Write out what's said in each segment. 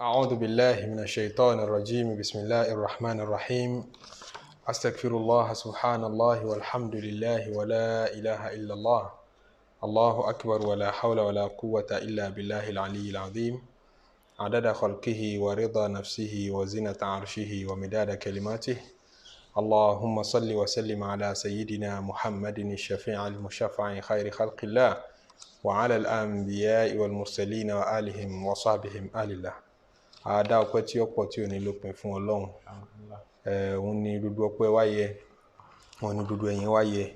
أعوذ بالله من الشيطان الرجيم. بسم الله الرحمن الرحيم. أستغفر الله، سبحان الله والحمد لله ولا إله إلا الله، الله أكبر، ولا حول ولا قوة إلا بالله العلي العظيم، عدد خلقه ورضا نفسه وزنة عرشه ومداد كلماته. اللهم صل وسلم على سيدنا محمد الشفيع المشفع خير خلق الله، وعلى الأنبياء والمرسلين وآلهم وصحبهم آل الله. A dá ọpẹ́ tí ó pọ̀ tí ò ní lópin fún Ọlọ́run. Òun ni gbogbo ọpẹ́ wa yẹ, òun ni gbogbo ẹ̀yìn wa yẹ.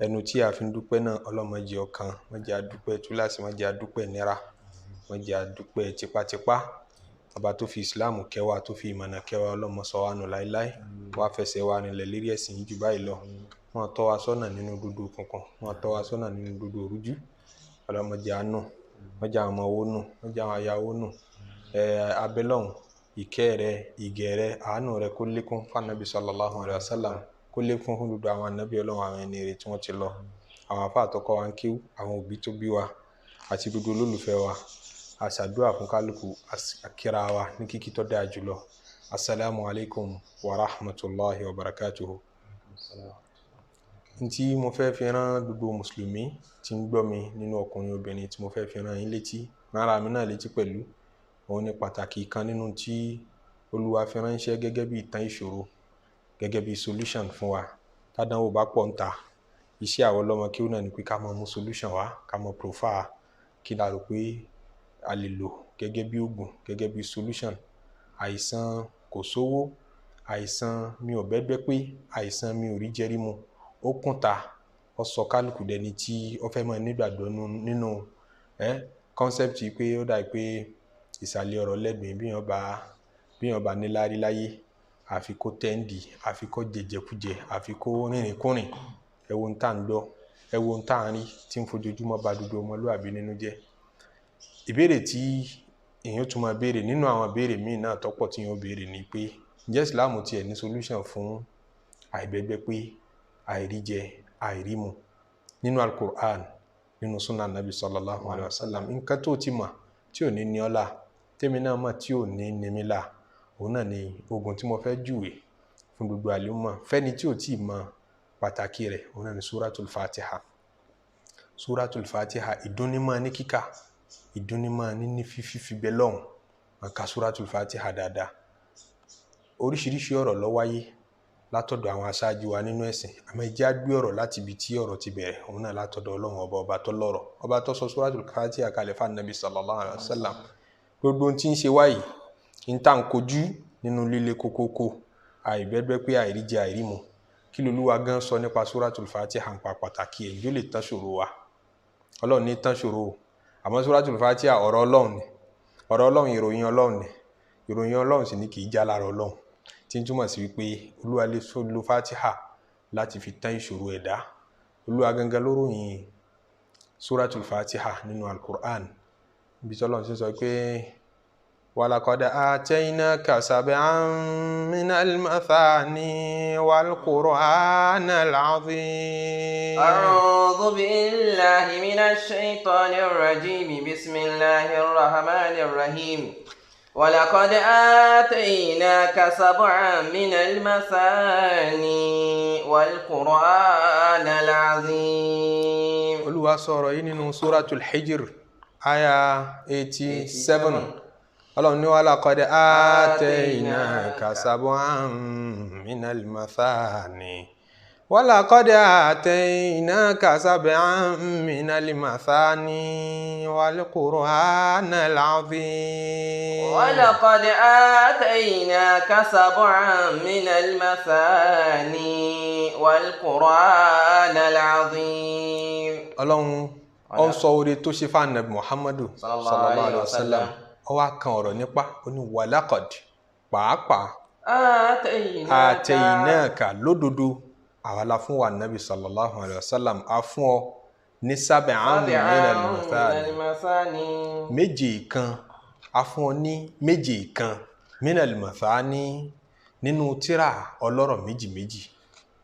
Ẹnu tí a fi ń dúpẹ́ náà, Ọlọ́run má jẹ́ ọkàn, má jẹ́ a dúpẹ́ túláàsì, má jẹ́ a dúpẹ́ nira, má jẹ́ a dúpẹ́ tipátipá. Ọba tó fi Ìsìláàmù kẹ́ wa, tó fi ìmọ̀nà kẹ́ wa, Ọlọ́run má sọ wá nù láéláé. Wá fẹsẹ̀ wa rinlẹ̀ lérí ẹ̀sìn yìí jù báyìí lọ. Wọ́n tọ́ wa sọ́nà nínú gbogbo òkùnkùn, wọ́n tọ́ wa sọ́nà nínú gbogbo òrújú. Ọlọ́run má jẹ́ a nù, má jẹ́ àwọn ọmọ owó nù, má jẹ́ àwọn aya owó nù. Abẹ́lọ́hun, ìkẹ́ rẹ, ìgẹ̀ rẹ, àánú rẹ kó lékún fún Ànábì sallallahu alaihi wasallam, kó lékún fún gbogbo àwọn ànábì Ọlọ́run, àwọn ẹni rere tí wọ́n ti lọ, àwọn àfáà tó kọ́ wa ń kéwú, àwọn òbí tó bí wa, àti gbogbo olólùfẹ́ wa. A ṣàdúrà fún kálukú, a kíra wa ní kíkí tó dáa jùlọ. Assalamu alaikum wa rahmatulahi wa barakatuhu. Ntí mo fẹ́ fi rán gbogbo mùsùlùmí tí ń gbọ́ mi nínú ọkùnrin obìnrin, tí mo fẹ́ fi rán yín létí, rán ara mi náà létí pẹ̀lú, òun ni pàtàkì kan nínú tí Olúwa fi ránṣẹ́ gẹ́gẹ́ bí ìtàn ìṣòro, gẹ́gẹ́ bí solution fún wa. Tádánwò bá pọ̀ ń ta, iṣẹ́ àwọn ọlọ́mọ kí ó náà ni pé ká máa mú solution wá, ká máa profile kí la rò pé a lè lò gẹ́gẹ́ bí ògùn, gẹ́gẹ́ bí solution. Àìsàn kò sówó, àìsàn mi ò bẹ́gbẹ́ pé, àìsàn mi ò rí jẹ́rí mu, ó kún ta, ó sọ kálukú dẹni tí ó fẹ́ máa nígbàgbọ́ nínú concept pé ó dà pé ìsàlẹ̀ ọ̀rọ̀ lẹ́gbẹ̀ẹ́ bí yàn bá níláárí láyé, àfi kó tẹ́ǹdì, àfi kó jẹjẹkújẹ, àfi kó rìnrìnkúrìn. Ẹ wo ohun tá ń gbọ́, ẹ wo ohun tá ń rí tí ń fojoojúmọ́ ba gbogbo ọmọlúwàbí nínú jẹ́. Ìbéèrè tí èèyàn tún máa béèrè nínú àwọn ìbéèrè míì náà tọ́pọ̀ tí èèyàn ó béèrè ni pé, ǹjẹ́ Ìsìláàmù tiẹ̀ ní solution fún àìbẹ́gbẹ́ pé, àìríjẹ, àìrímu nínú Al-Qur'an, nínú Sunnah Nabi sallallahu alayhi wa sallam? Nǹkan tó ti mọ̀ tí ò ní ní ọ́ là, tèmi náà mọ̀ tí ò ní ní mi là, òun náà ni ogun tí mo fẹ́ júwe fún gbogbo àlùmọ̀ fẹ́ni tí ò tí ì mọ̀ pàtàkì rẹ̀. Òun náà ni Suratul Fatiha. Suratul Fatiha, ìdúnnímọ̀ ní kíkà, ìdúnnímọ̀ ní fífi fi bẹ lọ́hùn. Máa ka Suratul Fatiha dáadáa. Oríṣiríṣi ọ̀rọ̀ ló wáyé látọ̀dọ̀ àwọn aṣáájú wa nínú ẹ̀sìn, àmọ́ ẹ jẹ́ á gbé ọ̀rọ̀ láti ibi tí ọ̀rọ̀ ti bẹ̀rẹ̀. Òun náà látọ̀dọ̀ Ọlọ́run ọba, ọba tó lọ́rọ̀, ọba tó sọ Suratul Fatiha kalẹ̀ fún Ànábì sallallahu alaihi wasallam. Gbogbo ohun tí ń ṣe wáyìí ń tà ń kojú nínú líle kókókó, àìbẹ́gbẹ́ pé, àìríjẹ, àìrímu, kí lolúwa gan sọ nípa Suratul Fatiha ń pa pàtàkì ẹ̀ yóò lè tán ṣòro wa? Ọlọ́run ní tán ṣòro o, àmọ́ Suratul Fatiha, ọ̀rọ̀ Ọlọ́run ni. Ọ̀rọ̀ Ọlọ́run, ìròyìn Ọlọ́run ni. Ìròyìn Ọlọ́run sì ni kì í já lára Ọlọ́run, tí ń túmọ̀ sí wípé Olúwa lè lo Fatiha láti fi tán ìṣòro ẹ̀dá. Olúwa gangan ló ròyìn Suratul Fatiha nínú Al-Qur'an, ibi tí Ọlọ́run ti sọ pé walaqad ataynaka sab'an minal mathani wal Qur'anal azim. أعوذ بالله من الشيطان الرجيم. بسم الله الرحمن الرحيم. ولقد آتيناك سبعا من المثاني والقرآن العظيم. Olúwa sọ̀rọ̀ yìí nínú Suratul Hijr, aya 87. Ọlọ́run ní walaqad ataynaka sab'an minal mathani, walaqad ataynaka sab'an minal mathani wal Qur'anal azim. ولقد آتيناك سبعا من المثاني والقرآن العظيم. Ọlọ́run ó ń sọ oore tó ṣe fún Ànábì Muhammadu sallallahu alayhi wa sallam. Ó wá kan ọ̀rọ̀ nípa, ó ní walaqad, pàápàá, آتيناك ataynaka, lódodo àwa la fún wa Nabi sallallahu alayhi wa sallam, a fún ọ ní sab'an سبعا minal من mathani, المثاني, méje kan. A fún ọ ní méje kan minal mathani, nínú tírà ọlọ́rọ̀ méjì méjì,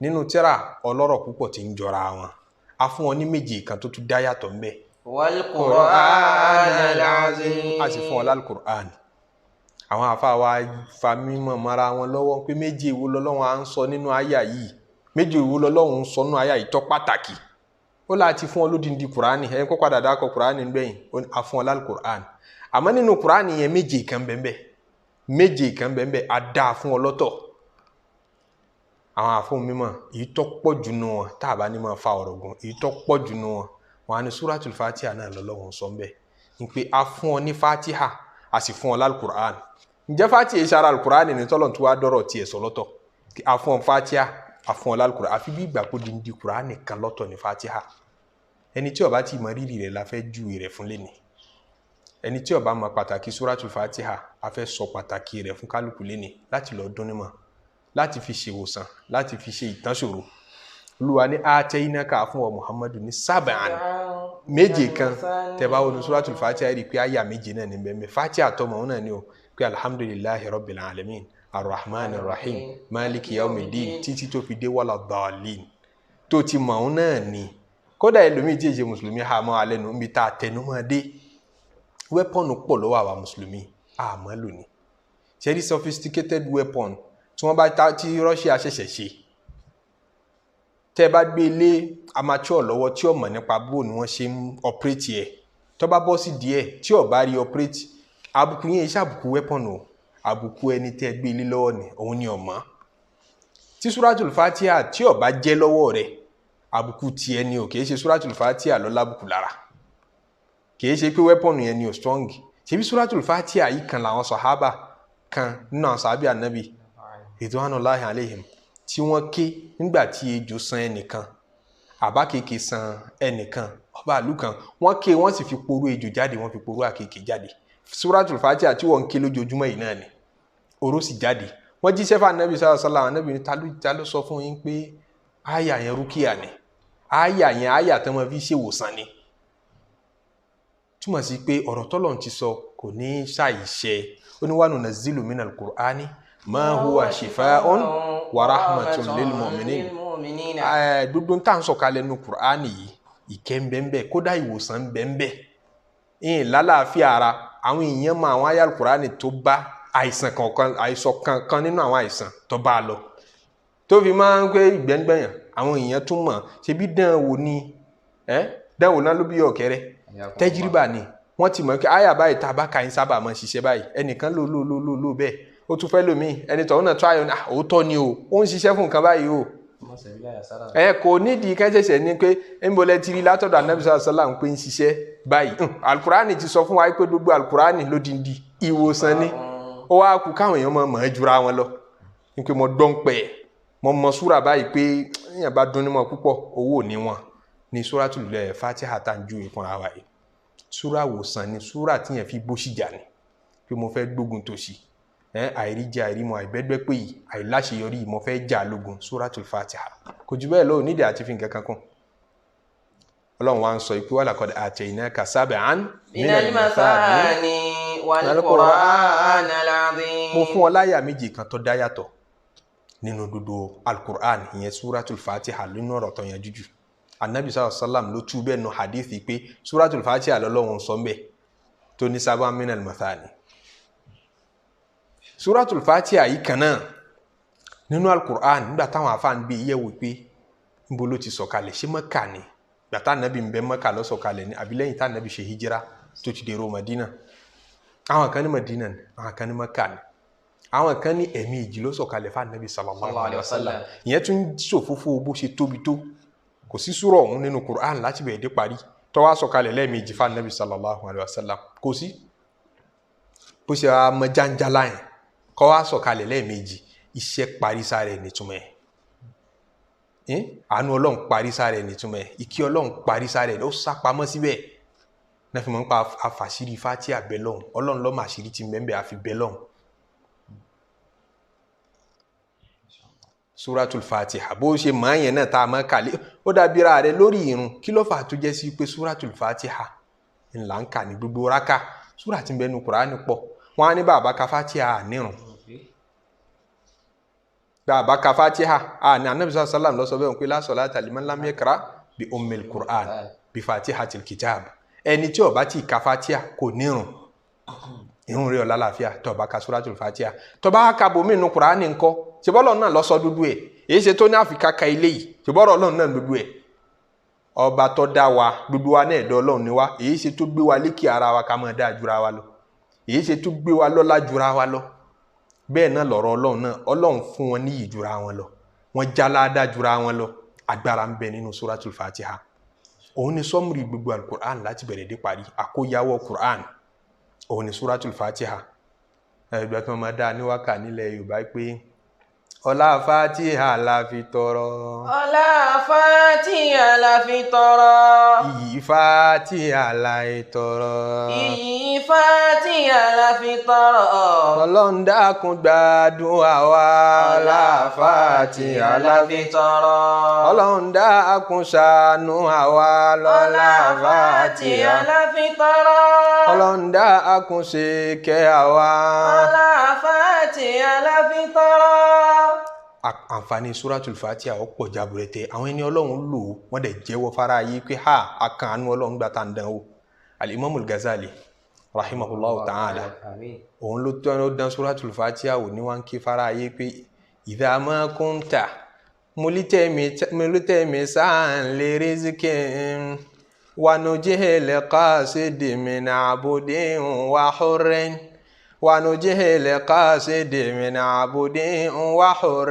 nínú tírà ọlọ́rọ̀ púpọ̀ tí ń jọra wọn. A fún ọ ní méje kan tó tún dá yàtọ̀ ńbẹ̀. والقرآن العظيم. A sì fún ọ lálùkùránì. Àwọn àfa wa fa mímọ̀ mọ́ra wọn lọ́wọ́ pé méje wo lọ́lọ́run à ń sọ nínú àyà yìí, méje wo lọ́lọ́run ń sọ nínú àyà yìí tó pàtàkì. Ó láti fún ọ lódìndí kùránì, ẹni kó padà dákọ kùránì gbẹ̀yìn, a fún ọ lálùkùránì. Àmọ́ nínú kùránì yẹn méje kan bẹ́ẹ̀, méje kan bẹ́ẹ̀ a dá fún ọ lọ́tọ̀. Àwọn àfọ̀n mímọ̀ èyí tó pọ̀ jù nù wọn, tá a bá ní máa fa ọ̀rọ̀ gùn, èyí tó pọ̀ jù nù wọn, wọn á ní Suratul Fatiha náà lọ́lọ́run sọ ń bẹ̀ ń pé a fún ọ ní Fatiha, a sì fún ọ lálùkùránì. Ǹjẹ́ Fatiha yìí sara alukur'ani ní tọ́lọ̀ tó wá dọ́rọ̀ tiẹ̀ sọ lọ́tọ̀? A fún ọ Fatiha, a fún ọ lálùkùránì, àfi bí ìgbà kó di di kur'ani kan lọ́tọ̀ ní Fatiha. Ẹni tí ó bá ti mọ rírì rẹ̀ la fẹ́ júwe rẹ̀ fún lẹ́ni. Ẹni tí ó bá mọ pàtàkì Suratul Fatiha, a fẹ́ sọ pàtàkì rẹ̀ fún kálukú lẹ́ni láti lọ dún nímọ̀, láti fi ṣèwòsàn, láti fi ṣe ìtànṣòro. Olúwa ní atainaka fún ọ Muhammadu ní sábàn méje kan. Tẹ́ bá wọnú Suratul Fatiha rí i pé àyà méje náà ní bẹ́ẹ̀ bẹ́ẹ̀. Fatiha tọmọ òun náà ni o, pé alhamdulillahi rabbil alamin arrahman arrahim maliki yawmiddin títí tó fi dé wala dhalin tó ti mọ̀ òun náà ni. Kódà ẹlòmíì tí èsè mùsùlùmí ha mọ́ alẹ́ nù níbi tá a tẹnu mọ́ dé. Wẹ́pọ̀nù pọ̀ lọ́wọ́ àwa mùsùlùmí àmọ́ lónìí. Ṣẹ́rí sophisticated weapon tí wọ́n bá ta tí Russia ṣẹ̀ṣẹ̀ ṣe, tẹ́ bá gbé lé amateur lọ́wọ́ tí ó mọ̀ nípa bó ni wọ́n ṣe ń operate ẹ̀, tó bá bọ́ sí díẹ̀ tí ó bá rí operate, àbùkù yẹn iṣẹ́ àbùkù weapon o, àbùkù ẹni tẹ́ gbé ilé lọ́wọ́ ni òun ni ọ̀mọ́. Tí Suratul Fatiha tí ó bá jẹ́ lọ́wọ́ rẹ̀, àbùkù tiẹ̀ ni o, kìí ṣe Suratul Fatiha lọ lábùkù lára, kìí ṣe pé weapon yẹn ni o strong. Ṣebí Suratul Fatiha yìí kan làwọn sàhábà kan nínú àwọn sàhábì ànábì ridwanullahi alaihim tí wọ́n ké nígbà tí ejò san ẹnìkan, àbá kéèké san ẹnìkan, ọba àlù kan, wọ́n ké wọ́n sì fi porú ejò jáde, wọ́n fi porú àkekèé jáde. Suratul Fatiha tí wọ́n ń ké lójoojúmọ́ yìí náà ni oró sì jáde. Wọ́n jíṣẹ́ fún anabi sallallahu alaihi wasallam, anabi ní ta ló sọ fún yín pé àyà yẹn rúkìá ni, àyà yẹn àyà tó máa fi ṣèwòsàn ni. Túmọ̀ sí pé ọ̀rọ̀ tọ́lọ́run ti sọ kò ní ṣàìṣẹ. Ó ní wa nunazzilu minal Qur'ani ma huwa shifaa'un wa rahmatun lil mu'minin. Gbogbo tá à ń sọ̀kalẹ̀ nu Qur'ani yìí, ìkẹ́ ń bẹ ń bẹ, kódà ìwòsàn ń bẹ ń bẹ. Ìyìn lálàáfíà ara àwọn èèyàn mọ àwọn àyá Qur'ani tó bá àìsàn kankan, àìsàn kankan nínú àwọn àìsàn tó bá a lọ, tó fi máa ń pé ìgbẹ́ngbẹ̀yàn àwọn èèyàn tún mọ̀. Ṣebí dán wò ni dán wò náà ló bí ọ̀kẹ́rẹ́ tẹ́jìrìbà ni. Wọ́n ti mọ̀ pé àyà báyìí tá a bá ka yín sábà máa ń ṣiṣẹ́ báyìí, ẹnìkan lò lò lò lò lò bẹ́ẹ̀, ó tún fẹ́ lòmíì, ẹni tọ̀hún náà tó ayọ̀ ní òótọ́ ni o, ó ń ṣiṣẹ́ fún nǹkan báyìí o. Ẹ kò nídìí kẹ́sẹ̀sẹ̀ ni pé ńbọ̀lẹ́ ti rí látọ̀dọ̀ Ànábì sallallahu alaihi wasallam pé ń ṣiṣẹ́ báyìí. Alukurani ti sọ fún wa pé gbogbo alukurani lódindi ìwòsàn ni. Ó wá kú káwọn èèyàn máa mọ̀ ẹ́ jura wọn lọ ní pé mo dán pẹ́, mo mọ súrà báyìí pé èèyàn bá dún ní mọ́ púpọ̀ owó ò ní wọn ní Suratul Fatiha tá à ń ju ìfúnra wa yìí. Súrà wòsàn ni, súrà tíyẹn fi bó ṣìjà ni pé mo fẹ́ gbógun tòṣì, àìríjẹ àìrímu àìbẹ́gbẹ́ pé yìí àìláṣeyọrí yìí mo fẹ́ jà lógun. Suratul Fatiha kò jù bẹ́ẹ̀ lọ, nídìí àti fi nǹkan kan kún. Ọlọ́run wa ń sọ ikú wa laqad ataynaka sab'an minal mathani wal Qur'anil azim. Mo fún ọ láyà méjì kan tó dá yàtọ̀ nínú gbogbo alukur'an, ìyẹn Suratul Fatiha nínú ọ̀rọ̀ tó yẹn jújù. Anabi sallallahu alaihi wasallam ló tú bẹ́ẹ̀ nu hadithi pé Suratul Fatiha lọ́lọ́run sọ mbẹ́ tó ní sab'an minal mathani. Suratul Fatiha yìí kan náà nínú alukur'an nígbà táwọn afáàn gbé yẹ̀wò pé níbo ló ti sọ̀kalẹ̀, ṣé Mẹ́kà ni gbàtà nàbì ń bẹ Mẹ́kà ló sọ̀kalẹ̀ ni àbí lẹ́yìn tá nàbì ṣe hijira tó ti dèrò Madina? Àwọn kan ní Madina ni, àwọn kan ní Mẹ́kà ni, àwọn kan ní ẹ̀mí ìjì ló sọ̀kalẹ̀ fún anabi sallallahu alayhi wa sallam. Ìyẹn tún ṣòfófó bó ṣe tóbi tó, kò sí súrọ̀ ọ̀hún nínú Qur'an láti bẹ̀rẹ̀ dé parí tó wá sọ̀kalẹ̀ lẹ́ẹ̀mejì fún anabi sallallahu alayhi wa sallam, kò sí. Bó ṣe wá mọ jáńjálá yẹn kọ́ wá sọ̀kalẹ̀ lẹ́ẹ̀mejì, iṣẹ́ parí sára ẹ̀ nítumọ̀ ẹ̀, àánú Ọlọ́run parí sára ẹ̀ nítumọ̀ ẹ̀, ìkí Ọlọ́run parí sára ẹ̀, ó sá pamọ́ síbẹ̀. Náà fi mọ̀ nípa àfàṣírí Fatiha bẹ́ lọ́hùn, Ọlọ́run ló mọ àṣírí tí ń bẹ àfi bẹ́ lọ́hùn. Suratul Fatiha bó ṣe mọ̀ yẹn náà tá a máa kàlẹ́ ó dàbí ra rẹ lórí irun. Kí ló fà tó jẹ́ sí pé Suratul Fatiha ńlá ń kà ní gbogbo rákà? Súrà tí ń bẹ nu Kùránì pọ̀, wọn á ní bàbá ka Fatiha nírun, bàbá ka Fatiha ní Anabi sallallahu alaihi wasallam ló sọ bẹ́ẹ̀ pé la salata liman lam yaqra bi ummil Qur'an bi Fatihatil kitab. Ẹni tí ó bá ti ka Fatiha kò nírun. Irun rẹ̀ ọ̀la làáfíà tó bá ka suratul Fatiha. Tó bá ka bòmí inú Kùránì ńkọ́, ṣèbọ́lọ̀ náà lọ́sọ dúdú ẹ̀, èyí ṣe tó ní àfikà ka ilé yìí, ṣèbọ́rọ̀ Ọlọ́run náà dúdú ẹ̀. Ọba tó dá wa gbogbo wa náà ẹ̀dọ́ Ọlọ́run ni wa, èyí ṣe tó gbé wa lékè ara wa ká máa dá jura wa lọ, èyí ṣe tó gbé wa lọ́lá jura wa lọ. Bẹ́ẹ̀ náà lọ̀rọ̀ Ọlọ́run náà, Ọlọ́run fún wọn níyì jura wọn lọ, wọn jálá jura wọn lọ. Agbára ń bẹ nínú suratul Fatiha. Òun ni sọmúrì gbogbo alukur'an láti bẹ̀rẹ̀ dé parí, àkóyawọ́ kur'an òun ni suratul Fatiha. Ẹgbẹ́ tí wọ́n máa dá ní wákà nílẹ̀ Yorùbá pé ọlá Fatiha la fi tọrọ. Ọlá Fatiha la fi tọrọ. Iyì Fatiha la tọrọ. Iyì Fatiha la fi tọrọ. Ọlọ́run dákun gbàdúrà wa. Ọlá Fatiha la fi tọrọ. Ọlọ́run dákun ṣàánú àwa. Lọ́lá Fatiha la fi tọrọ. Ọlọ́run dákun ṣe kẹ́ àwa. Ọlá Fatiha la fi tọrọ. Àǹfààní suratul Fatiha ó pọ̀ jaburẹtẹ. Àwọn ẹni Ọlọ́run lò wọ́n dẹ̀ jẹ́wọ́ fara yìí pé ha akan àánú Ọlọ́run gbà tá à ń dán o. Al-Imamul Ghazali rahimahullahu ta'ala òun ló tọ́ ló dán suratul Fatiha wò ní wọ́n ń ké fara yìí pé idha ma kunta multamisan li rizqin wa nujihil qasidi min abudin wa hurrin. ونجه لقاصد من عبد وحر.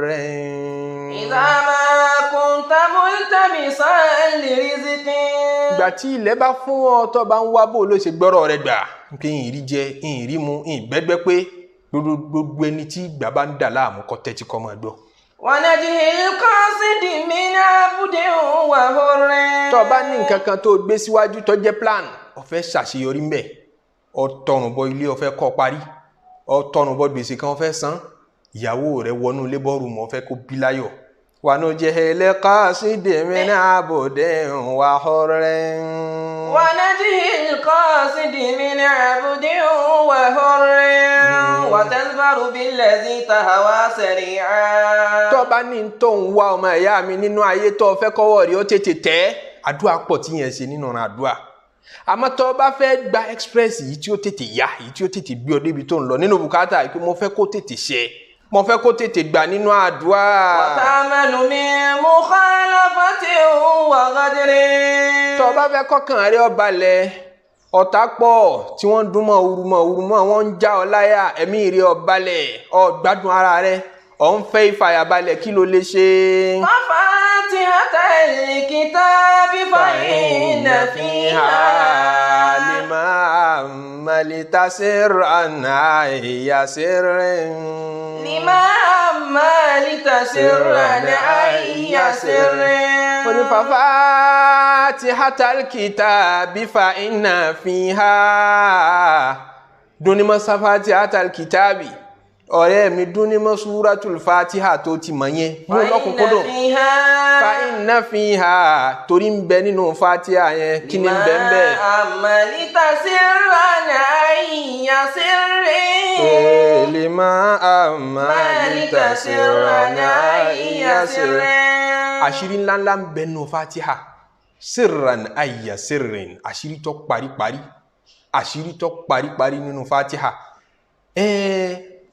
إذا ما كنت ملتمسا لرزق. Ìgbà tí ilẹ̀ bá fún ọ tó bá ń wá bó ló ṣe gbọ́rọ̀ rẹ gbà kí n rí jẹ n rí mu n gbẹ́gbẹ́ pé gbogbo ẹni tí ìgbà bá ń dà láàmú kọ́ tẹ́tí kọ́ máa gbọ́. ونجه القاصد من عبد وحر. Tó bá ní nǹkan kan tó gbé síwájú tó jẹ́ plan, ó fẹ́ ṣàṣeyọrí ń bẹ̀, ó tọrùn bọ ilé, ó fẹ́ kọ́ parí, ó tọrùn bọ gbèsè kan, ó fẹ́ san, ìyàwó rẹ̀ wọnú labour room, ó fẹ́ kó bí láyọ̀. ونجه القاصد من عبد وحر. ونجه القاصد من عبد وحر وتظفر بالذي تهوى سريعا. Tó bá ní tó ń wá ọmọ ìyá mi nínú ayé tó fẹ́ kọ́wọ́ rí ó tètè tẹ́, àdúrà pọ̀ tí yẹn ṣe nínú ọ̀ràn àdúrà. Àmọ́ tó bá fẹ́ gba express yìí tí ó tètè yá, yìí tí ó tètè gbé ọ débi tó ń lọ nínú bùkátà yìí pé mo fẹ́ kó tètè ṣe, mo fẹ́ kó tètè gbà nínú àdúrà. وتأمن من مخالفة وغدر. Tó bá fẹ́ kọ́kàn rẹ ó balẹ̀, ọ̀tá pọ̀ tí wọ́n ń dún mọ́ òru mọ́ òru mọ́, wọ́n ń já ọ láyà, ẹ̀mí rẹ ó balẹ̀, ó gbádùn ara rẹ, ó ń fẹ́ ìfàyàbalẹ̀, kí ló lè ṣe? ففاتحة الكتاب فإن فيها لما أملت سرا أي سر. لما أملت سرا أي سر. ففاتحة الكتاب فإن فيها dunimọ̀ فاتحة الكتاب ọ̀rẹ́ mi dúnímọ̀ suratul Fatiha tó ti mọ̀ yẹn mú lọ́kùnkúndùn. Fa inna fiha torí ń bẹ nínú Fatiha yẹn, kí ni ń bẹ ń bẹ. Amalita sirran ayya sirrin. Lima amalita sirran ayya sirrin. Àṣírí ńláńlá ń bẹ nínú Fatiha. Sirran ayya sirrin, àṣírí tó paríparí, àṣírí tó paríparí nínú Fatiha.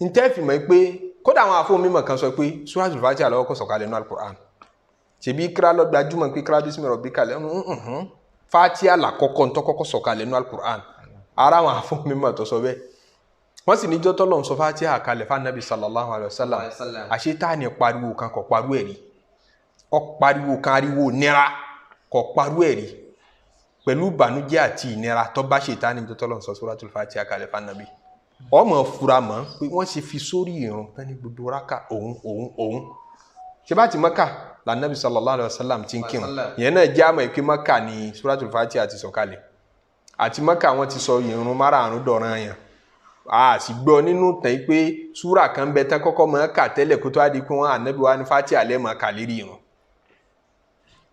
Ntẹ́ fi mọ̀ pé kódà àwọn àfọ mímọ̀ kan sọ pé suratul Fatiha lọ́wọ́ kó sọ̀kalẹ̀ nínú Al-Qur'an. Ṣèbí kíra lọ gbajúmọ̀ pé kíra bísí mi rabbika lẹ́nu Fatiha làkọ́kọ́ ntọ́ kọ́kọ́ sọ̀kalẹ̀ nínú Al-Qur'an. Ara àwọn àfọ mímọ̀ tó sọ bẹ́ẹ̀. Wọ́n sì níjọ́ tọ́lọ̀ ń sọ Fatiha kalẹ̀ fún Anabi sallallahu alayhi wa sallam. Àṣetáni pariwo kan kò pariwo ẹ̀rí. Ó pariwo kan ariwo nira kò pariwo ẹ̀rí. Pẹ̀lú ìbànújẹ́ àti ìnira tó bá ṣètáni níjọ́ tọ́lọ̀ ń sọ suratul Fatiha kalẹ̀ fún Anabi. Ọmọ fura mọ́ pé wọ́n ṣe fi sórí ìrun tán ní gbogbo raka òun òun òun. Ṣé bá ti Mọ́kà lànàbí sallallahu alayhi wa sallam ti ń kírun. Ìyẹn náà jẹ́ àmọ́ ìpè Mọ́kà ni suratul Fatiha ti sọ̀kalẹ̀. Àti Mọ́kà wọ́n ti sọ ìrun márààrún dọ̀ràn yẹn. A sì gbọ́ nínú tàn pé súrà kan bẹ tán kọ́kọ́ mọ́ kà tẹ́lẹ̀ kó tó á di pé wọ́n ànábì wa ní Fatiha lẹ́ẹ̀mọ́ kà lérí ìrun.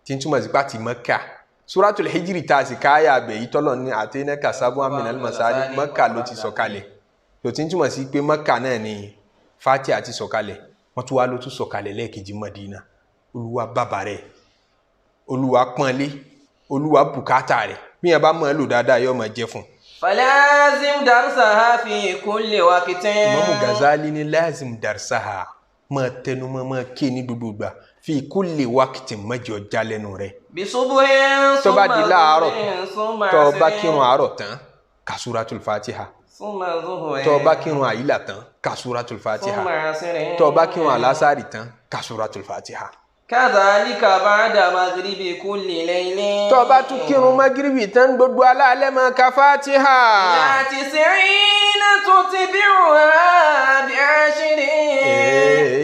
Tí ń túmọ̀ sí pé àti Mọ́kà. Suratul Hijri tá a sì káyà abẹ yìí tọ́lọ̀ ní àtẹnẹ́kà sábúà minal masani Mọ́kà ló ti sọ̀kalẹ̀. Tó ti ń túmọ̀ sí pé Mọ́kà náà ni Fatiha ti sọ̀kalẹ̀. Wọ́n tún wá ló tún sọ̀kalẹ̀ lẹ́ẹ̀kejì Mọ̀dínà. Olúwa bàbá rẹ̀, Olúwa pọ́nlé, Olúwa bùkátà rẹ̀. Bí yẹn bá mọ̀ ẹ́ lò dáadáa yóò máa jẹ́ fún un. فلازم درسها في كل وقت. Imamu Gazali ní lazim darsaha, máa tẹnumọ́, máa ké ní gbogbo ìgbà, fi kulli waqtin, mẹ́jọ já lẹ́nu rẹ̀. بصبح Tó bá di láàárọ̀, ثم tó bá عصر kírun àárọ̀ tán, ka suratul Fatiha. ثم ظهر Tó bá kírun àyílà tán, ka suratul Fatiha. ثم عصر Tó bá kírun àlásàrì tán, ka suratul Fatiha. كذلك بعد مغرب كل ليل. Tó bá tún kírun magiribi tán, gbogbo alálẹ́, máa ka Fatiha. إلى 90 تتبعها بعشر.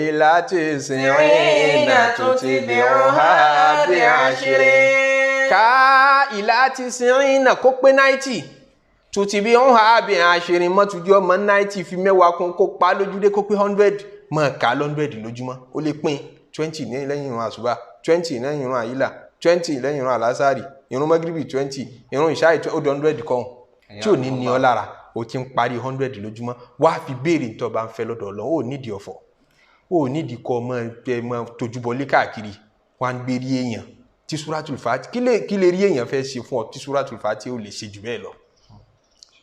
إلى 90 تتبعها بعشر. Ká إلى 90 kó pé 90, تتبعها بعشر, mọ́tújú ọmọ 90, fi 10 kún kó pa lójúdé, kó pé 100, máa kà 100 lójúmọ́. Ó lè pín 20 ní lẹ́yìn irun àsùbá, 20 lẹ́yìn irun àyílà, 20 lẹ́yìn irun àlásàrì, irun mọ́gíríbì 20, irun ìṣáì, ó di 100 kọ́hún tí ò ní ní ọ lára. O ti ń parí 100 lójúmọ́. Wá fi béèrè ní tó bá ń fẹ́ lọ́dọ̀ Ọlọ́run. Ó nídìí ọ̀fọ̀, ó nídìí kọ́ ọmọ ẹ mọ tójúbọlé káàkiri wá ń gbé rí èèyàn tí Suratul Fatiha. Kí lè rí èèyàn fẹ́ ṣe fún ọ tí Suratul Fatiha ó lè ṣe jù bẹ́ẹ̀ lọ?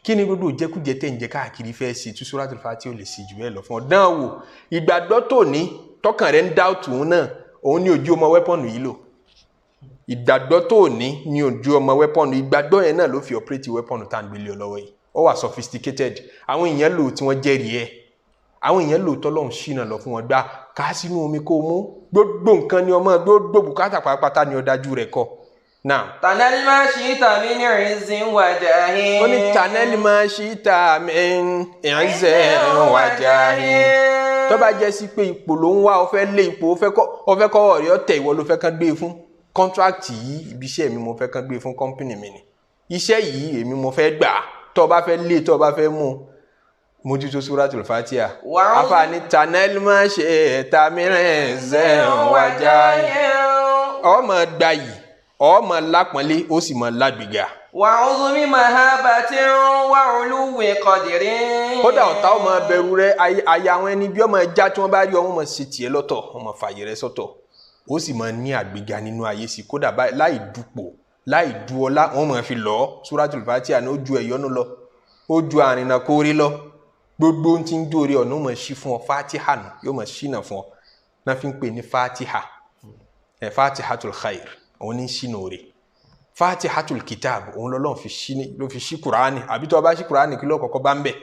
Kí ni gbogbo ìjẹkújẹ tẹ̀ ń jẹ káàkiri fẹ́ ṣe tí Suratul Fatiha ó lè ṣe jù bẹ́ẹ̀ lọ fún ọ? Dán wò. Ìgbàgbọ́ tó ní tọkàn rẹ̀ ń dá òtún náà, òun ní ojú ọmọ weapon yìí lò. Ìgbàgbọ́ tó ní ní ojú ọmọ weapon. Ìgbàgbọ́ yẹn náà ló fi operate weapon tá à ń gbélé ọ lọ́wọ́ yìí. Ó wà sophisticated. Àwọn èèyàn lò tí wọ́n jẹ́rìí ẹ̀. Àwọn èèyàn lò tọ́lọ́hún ṣìnà lọ fún wọn. Gbà ká sínú omi kó mú gbogbo nǹkan ní ọmọ, gbogbo bùkátà pátápátá ní ọ̀dájú rẹ̀ kọ náà. تنل ما شئت من عز وجاه. Ó ní تنل ما شئت من عز وجاه. Tó bá jẹ́ sí pé ipò ló ń wá, ó fẹ́ lé ipò, ó fẹ́ kọ́ ọ̀rẹ́ ọ̀tẹ̀, ìwọ ló fẹ́ kán gbé e fún contract yìí, ibi iṣẹ́ mi mo fẹ́ kán gbé e fún, company mi ni iṣẹ́ yìí, èmi mo fẹ́ gbà á. Tó bá fẹ́ lé, tó bá fẹ́ mú un, mójútó Suratul Fatiha. Afaani تنل ما شئت من عز وجاه, ó máa gbayì, ó máa lápọ́nlé, ó sì máa lágbègà. وعظم مهابة وعلو قدر. Kódà ọ̀tá ó máa bẹ̀rù rẹ, àyà àwọn ẹni bí ọmọ ẹja tí wọ́n bá rí ọ, wọ́n máa ṣe tiẹ̀ lọ́tọ̀, wọ́n máa fààyè rẹ sọ́tọ̀, ó sì máa ní àgbéga nínú ayé sí. Kódà láì dupò, láì du ọlá, wọ́n máa fi lọ Suratul Fatiha ní. Ó ju ẹ̀yọ́nú lọ, ó ju àrìnà kórè lọ. Gbogbo ohun tí ń dóore ọ̀nà ó máa ṣí fún ọ. Fatiha nù yóò máa ṣínà fún ọ náà fi ń pè ní Fatiha ẹ̀. Fatihatul khair, òun ní ṣínà òre. Fatihatul kitab, òun lọ́lọ́run fi ṣí ní ló fi ṣí Kuraani. Àbí tó o bá ṣí Kuraani, kí ló kọ́kọ́ bá ń bẹ̀?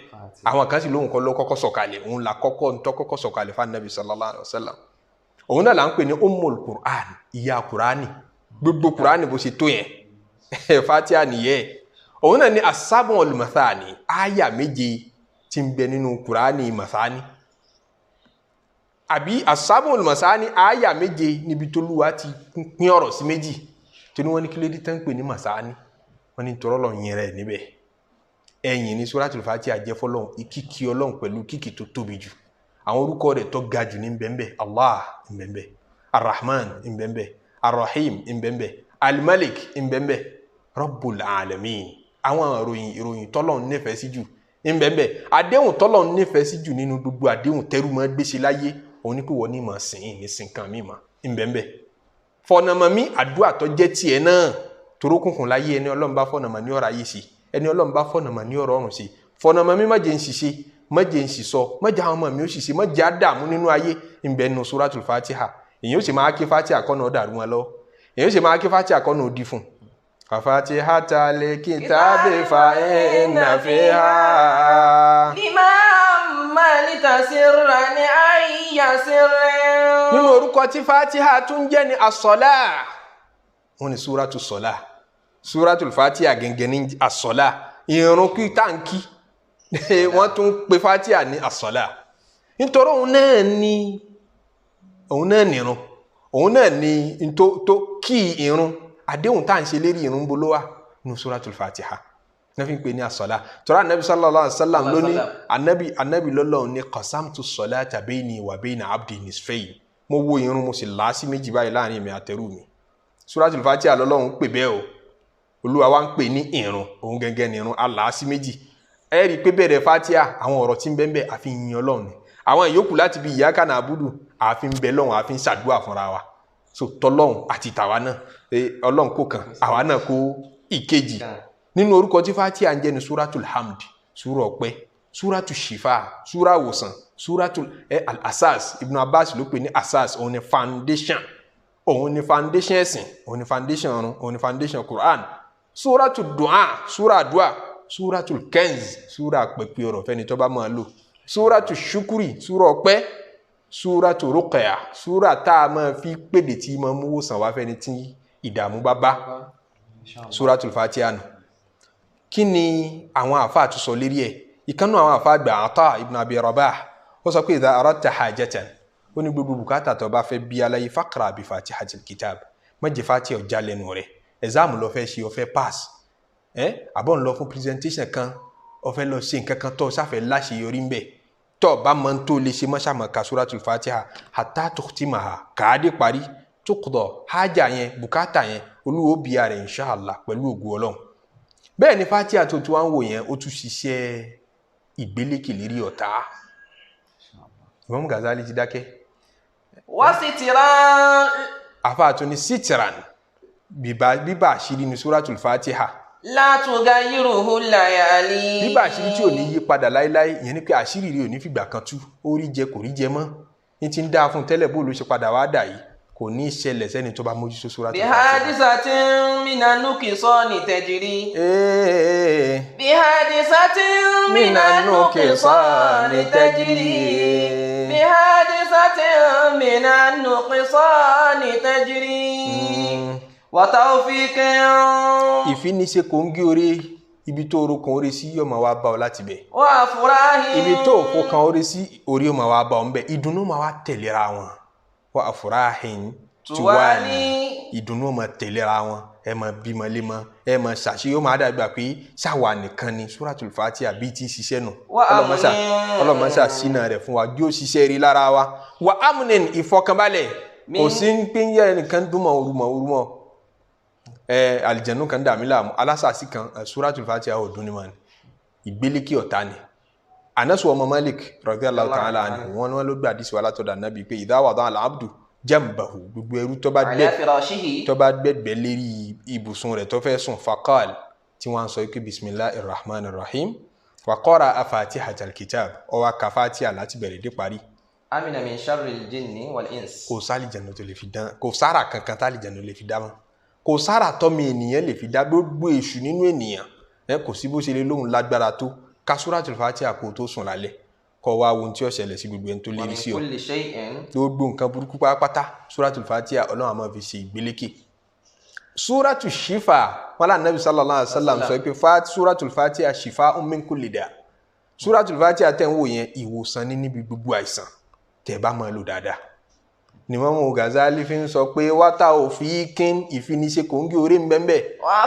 Àwọn kan sì lóhùn kọ́ ló kọ́kọ́ sọ̀kalẹ̀, òun là kọ́kọ́ ntọ́ kọ́kọ́ sọ̀kalẹ̀ fún anabi sallallahu alayhi wa sallam. Òun náà là ń pè ní ummul Qur'an, ìyá Kuraani. Gbogbo Kuraani bó ṣe tó yẹn, Fatiha nìyẹn. Òun náà ní as-sab'ul mathani, àyà 7 tí ń bẹ nínú Kuraani mathani, àbí as-sab'ul mathani, àyà 7 níbi t'Olúwa ti pín ọ̀rọ̀ sí méjì. Tó ní wọ́n ní kí ló dé tán ń pè ní mathani? Wọ́n ní tọrọ lọ yẹn rẹ̀ níbẹ̀. Ẹ̀yìn ní Suratul Fatiha jẹ́ fọlọ́hún, ìkíkí Ọlọ́hun pẹ̀lú kíkì tó tóbi jù, àwọn orúkọ rẹ̀ tó ga jù ní bẹ́ẹ̀nbẹ́. Allah nbẹ́nbẹ́, Arrahman nbẹ́nbẹ́, Arrahim nbẹ́nbẹ́, Almalik nbẹ́nbẹ́, Rabbul Alamin. Àwọn ìròyìn tọ́lọ́hun nífẹ̀ẹ́ sí jù nbẹ́nbẹ́. Àdéhùn tọ́lọ́hun nífẹ̀ẹ́ sí jù nínú gbogbo àdéhùn tẹ́rù máa gbéṣe láyé, òun ní pé wọ́n ní máa sìn ní sìn kan mí mà nbẹ́nbẹ́. Fọ̀nàmọ́ mi àdúrà tó jẹ́ tiẹ̀ náà torókùnkùn láyé. Ẹni Ọlọ́run bá fọ̀nàmọ́ ní ọ̀rọ̀ ayé sí, ẹni Ọlọ́run bá fọ̀nàmọ́ ní ọ̀rọ̀ ọ̀run sí. Fọ̀nàmọ́ mi, má jẹ́ ń ṣiṣẹ́, má jẹ́ ń ṣiṣọ́, má jẹ́ àwọn ọmọ mi ó ṣiṣẹ́, má jẹ́ àdààmú nínú ayé, ń bẹ nínú Suratul Fatiha. Èyí ó sì máa ké Fatiha kọ́nà ó dàrú wọn lọ, èyí ó sì máa ké Fatiha kọ́nà ó di fún un. Fatihatal kitabi fa inna fiha. لما مالت سرا أي سر. Nínú orúkọ tí Fatiha tún jẹ́ ní asọ́lá. Wọ́n ní suratu sọ́lá, Suratul Fatiha gẹ́gẹ́ ní asọ́lá, ìrun kí táǹkì. Wọ́n tún pe Fatiha ní asọ́lá nítorí òun náà nìrun, òun náà ní tó kí ìrun. Àdéhùn tá à ń ṣe lérí ìrun bolo wa nínú Suratul Fatiha náà fi ń pè ní asọ́lá. Tọ́lá anabi sallallahu alayhi wa sallam lóní anabi lọ́lọ́run ní qasamtu salata bayni wa bayna abdi nisfayn. Mo wo ìrun, mo sì là á sí méjì báyìí láàrin èmi àtẹrù mi. Suratul Fatiha lọ́lọ́run pè bẹ́ẹ̀ o. Olúwa wa ń pè ní ìrun, òun gẹ́gẹ́ ní ìrun, a là á sí méjì. Ẹ rí i pé bẹ̀rẹ̀ Fatiha, àwọn ọ̀rọ̀ tí ń bẹ ń bẹ, àfi yin Ọlọ́run ni. Àwọn ìyókù láti bí iyyaka na'budu, àfi ń bẹ lọ́hùn, àfi ń ṣàdúrà fúnra wa. So tọlọ́hun àti tàwa náà, Ọlọ́run kò kàn àwa náà kó ìkejì. Nínú orúkọ tí Fatiha ń jẹ́ ní Suratul Hamd, súra ọpẹ́, Suratul Shifa, súra àwòsàn, Suratul Al-Asas. Ibn Abbas ló pè ní Asas, òun ni foundation, òun ni foundation ẹ̀sìn, òun ni foundation ọ̀run, òun ni foundation Quran. Suratul Du'a, súra àdúà. Suratul Kenz, súra pẹpẹ ọ̀rọ̀ fẹ́ni tó bá máa lò. Suratul Shukuri, súra ọpẹ́. Suratul Ruqya, súra tá a máa fi pèdè tí máa mú wòsàn wá fẹ́ni tí ìdààmú bá bá. Suratul Fatiha nù. Kí ni àwọn àfáà tún sọ lérí ẹ̀? Ìkànnù àwọn àfáà gbà, Ata ibn Abi Rabah, ó sọ pé idha aradta hajatan, ó ní gbogbo bùkátà tó bá fẹ́ bí aláyé, faqra bi fatihatil kitab, má jẹ́ Fatiha ọjà lẹ́nu rẹ̀. Exam lọ fẹ́ ṣe, ó fẹ́ pass, ẹ́ àbọ̀ ń lọ fún presentation kan, ó fẹ́ lọ ṣe nǹkan kan tó sáfẹ́ láṣeyọrí ń bẹ̀, tó bá máa ń tó lè ṣe, mọ́ṣámọ́ ka Suratul Fatiha hatta tukhtimaha, kàádé parí, tuqda hájà yẹn, bùkátà yẹn, olúwo bíya rẹ̀ inshallah pẹ̀lú ògùn Ọlọ́run. Bẹ́ẹ̀ ni Fatiha tó tún wá ń wò yẹn, ó tún ṣiṣẹ́ ìgbélékè lérí ọ̀tá. Imam Ghazali ti dákẹ́. Wasitiran. Àfáà tún ní sitiran, bíbá àṣírí ní Suratul Fatiha. La tugayiruhu layali. Bíbá àṣírí tí ò ní yí padà láéláé, ìyẹn ni pé àṣírí rí ò ní fìgbà kan tú. Ó rí jẹ kò rí jẹ mọ́, ní ti ń dáa fún tẹ́lẹ̀, bó ló ṣe padà wá dà yìí, kò ní í ṣẹlẹ̀ sẹ́ni tó bá mójútó Suratul Fatiha. Bihadisatin minan nukisani tajri. Bihadisatin minan nukisani tajri. Bihadisatin minan nukisani tajri. Wa tawfiqin. Ìfiniṣe kò ń gé orí, ibi tó orúkọ orí sí yóò máa wá bá ọ láti bẹ̀. Wa afrahin. Ibi tó òfò orí sí orí yóò máa wá bá ọ ń bẹ̀. Ìdùnnú máa wá tẹ̀léra wọn. Wa afrahin tuwali. Ìdùnnú máa tẹ̀léra wọn. Ẹ máa bímọ lémọ, ẹ máa ṣàṣeyọ, yóò máa dàgbà pé ṣàwà nìkan ni Suratul Fatiha bíi ti ṣiṣẹ́ nù. Ọlọ́mọṣà sínà rẹ̀ fún wa, yóò ṣiṣẹ́ rí lára wa. Wa amnin, ìfọkànbalẹ̀. Kò sí ń pín yẹ nìkan dúnmọ̀ orúmọ̀ orúmọ̀. Àlìjẹ̀nú kan dàmí láàmú, alásàsí kan, Suratul Fatiha ò dún ní mọ́ ni, ìgbélékè ọ̀tá ni. Anasu ọmọ Malik radiyallahu ta'ala anhu, wọn ló gbé àdìsí wa látọ̀dọ̀ Ànábì pé idha wada'a al-abdu jambahu, gbogbo ẹrú tó bá gbẹgbẹ lérí ibùsùn rẹ̀ tó fẹ́ sùn, faqal, tí wọ́n sọ pé bismillahir rahmanir rahim, wa qara'a fatihatal kitab, ó wá ka Fatiha láti bẹ̀rẹ̀ dé parí. Amina min sharril jinni wal ins. Kò sálìjẹ̀nù tó lè fi dán, kò sára kankan tálìjẹ̀nù lè fi dá mọ́, kò sára tọ́mi ènìyàn lè fi dá gbogbo èṣù nínú ènìyàn. Kò sí bó ṣe lè lóhun lágbára tó, ka Suratul Fatiha kó tó sùn lálẹ́, kó wá ohun tí ó ṣẹlẹ̀ sí gbogbo ẹni tó lérí sí ọ. Gbogbo nǹkan burúkú pátápátá, Suratul Fatiha Ọlọ́run á máa fi ṣe ìgbélékè. Suratul Shifa, wọn lá Nabi sallallahu alaihi wasallam sọ pé Suratul Fatiha shifa'un min kulli da. Suratul Fatiha tẹ̀ ń wò yẹn, ìwòsàn ní níbi gbogbo àìsàn tẹ̀ bá máa lò dáadáa. Ni Imam Ghazali fi ń sọ pé wátà òfin kín, ìfiniṣe kò ń gé orí mbẹ́mbẹ́, wà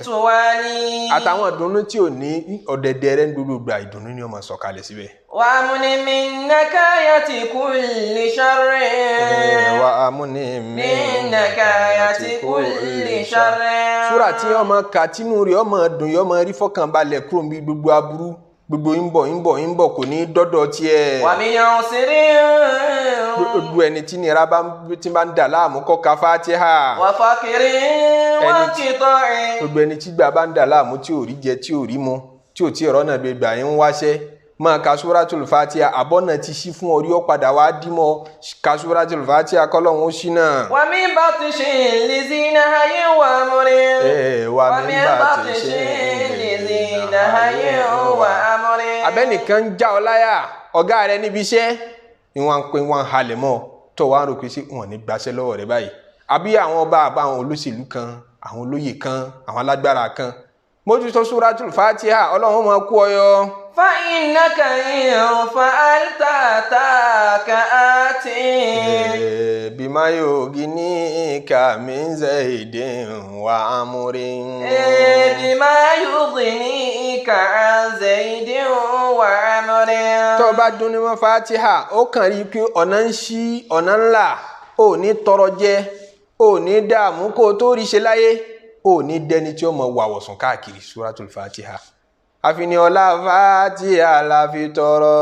fọ́ráhìn àtàwọn ìdùnnú tí ò ní ọ̀dẹ̀dẹ̀ rẹ̀ ń gbogbo gba ìdùnnú ni ó máa sọ̀kalẹ̀ síbẹ̀. Wa amuni min nakayati kulli sharrin. Wa amuni min nakayati kulli sharrin. Súrà tí ọmọ kà tínú rẹ̀ ọmọ dùn, yọmọ rí fọkànbalẹ̀ kúrò níbi gbogbo aburú, gbogbo ń bọ̀ ń bọ̀ ń bọ̀ kò ní dọ́dọ̀ tiẹ̀. Wa min usrin. Gbogbo ẹni tí nira bá ń dà láàmú kó ka Fatiha. Wa fakirin wa inqita'in. Gbogbo ẹni tí gbà bá ń dà láàmú, tí ò rí jẹ, tí ò rí mu, tí ò tí ì rọ́nà gbé gbà ń wáṣẹ́, máa ka Suratul Fatiha. Àbọ̀nà ti ṣí fún orí, ó padà wá dímọ̀, ka Suratul Fatiha kọ́lọ́hún ó ṣí náà. Wa min batishin lizi nahyin wa amrin. Wa min batishin lizi nahyin wa amrin. Abẹ́nìkan ń já ọ láyà, ọ̀gá rẹ níbi iṣẹ́ ni wọ́n ń pè, wọ́n ń halẹ̀ mọ́ tó wàá rò pé ṣé wọ́n ní gbaṣẹ́ lọ́wọ́ rẹ báyìí, àbí àwọn ọba, àbá àwọn olóṣèlú kan, àwọn olóyè kan, àwọn alágbára kan, mójútó Suratul Fatiha, Ọlọ́run máa kú ọyọ. Fa innaka in fa'alta taka atin. Bima yughnika min zaidin wa amrin. Bima yughnika an zaidin wa amrin. Tó bá dún ní mọ́ Fatiha, ó kàn rí i pé ọ̀nà ń ṣí, ọ̀nà ńlá, ò ní tọrọ jẹ, ò ní dààmú kó o tó rí ṣe láyé, ò ní dẹni tí ó mọ wàwọ̀sùn káàkiri. Suratul Fatiha. Àfihàn ọlá Fatiha la fi tọrọ.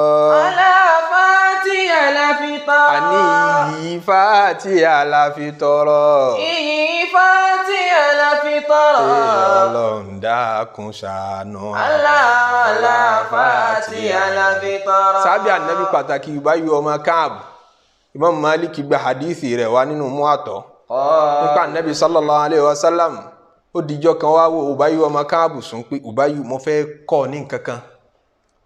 Ọlá Fatiha la fi tọrọ. Àní iyì Fatiha la fi tọrọ. Iyì Fatiha la fi tọrọ. Ọlọ́run dákun ṣàánú. Allah la Fatiha la fi tọrọ. Sábẹ́ ànábì pàtàkì Ubayy ọmọ Káàb, Imam Malik gba hadithi rẹ̀ wá nínú Muwatta. Nípa ànábì sallallahu alayhi wa sallam, ó dijọ́ kan wá wo Ubayy ọmọ Káàb sùn pé Ubayy, mo fẹ́ kọ́ ní nǹkan kan,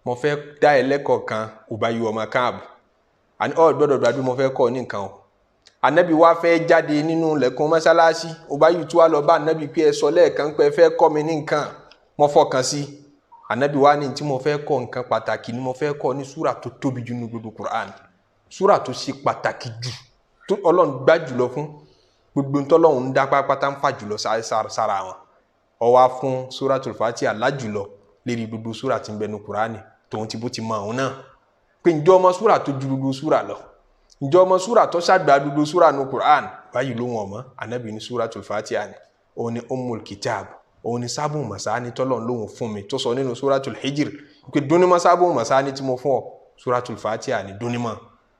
mo fẹ́ dá ẹ lẹ́kọ̀ọ́ kan. Ubayy ọmọ Káàb, àní ọ̀ gbọ́dọ̀ gbàdúrà, mo fẹ́ kọ́ ní nǹkan o. Anabi wa fẹ́ jáde nínú lẹ̀kùn mọ́sálásí, Ubayy tún wá lọ bá anabi pé ẹ sọ lẹ́ẹ̀kan pé ẹ fẹ́ kọ́ mi ní nǹkan, mo fọkàn sí. Anabi wa ní tí mo fẹ́ kọ́ nǹkan pàtàkì ni, mo fẹ́ kọ́ ní súrà tó tóbi jù ní gbogbo Qur'an, súrà tó ṣe pàtàkì jù, tó Ọlọ́run gbá jùlọ fún gbogbo ntọ́lọ́run ń dá pátápátá, ń fà jùlọ sára wọn. Ó wá fún súratul Fatiha lájùlọ lérí gbogbo súrà tí ń bẹ ní Qur'an, tòun ti bó ti mọ àwọn náà pé ǹjọ́ ọmọ súrà tó ju gbogbo súrà lọ, ǹjẹ́ ọmọ súrà tó ṣàgbà gbogbo súrà nu Qur'an? Báyìí ló wọn mọ́. Anabi ní súratul Fatiha ni òun ni ummul kitab, òun ni sábùn masani tọ́lọ̀ lóhùn fún mi, tó sọ nínú súratul Hijr pé dúnímọ̀ sábùn masani tí mo fún ọ, súratul Fatiha ni dúnímọ̀.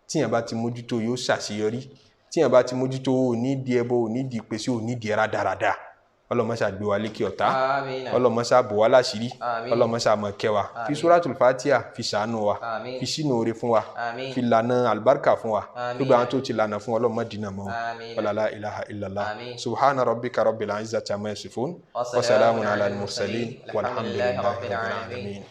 Tíyẹn bá ti mójútó yóò ṣàṣeyọrí, tíyẹn bá ti mójútó ò ní di ẹbọ, ò ní di ìpèsè, ò ní di ẹ rádaràda. Ọlọ́mọṣà gbé wa lékè ọ̀tá, ọlọ́mọṣà bò wá láṣìírí, ọlọ́mọṣà mọ̀ kẹ́ wa. Fi súratul Fatiha fi ṣàánú wa, fi sínú oore fún wa, fi lànà àlùbáríkà fún wa. Gbogbo àwọn tó ti lànà fún, ọlọ́mọ dínà mọ́ wọn. Wala la ilaha illallah. Subhana rabbika rabbil izzati amma yasifun wa salamun ala al-mursalin walhamdulillahi rabbil alamin.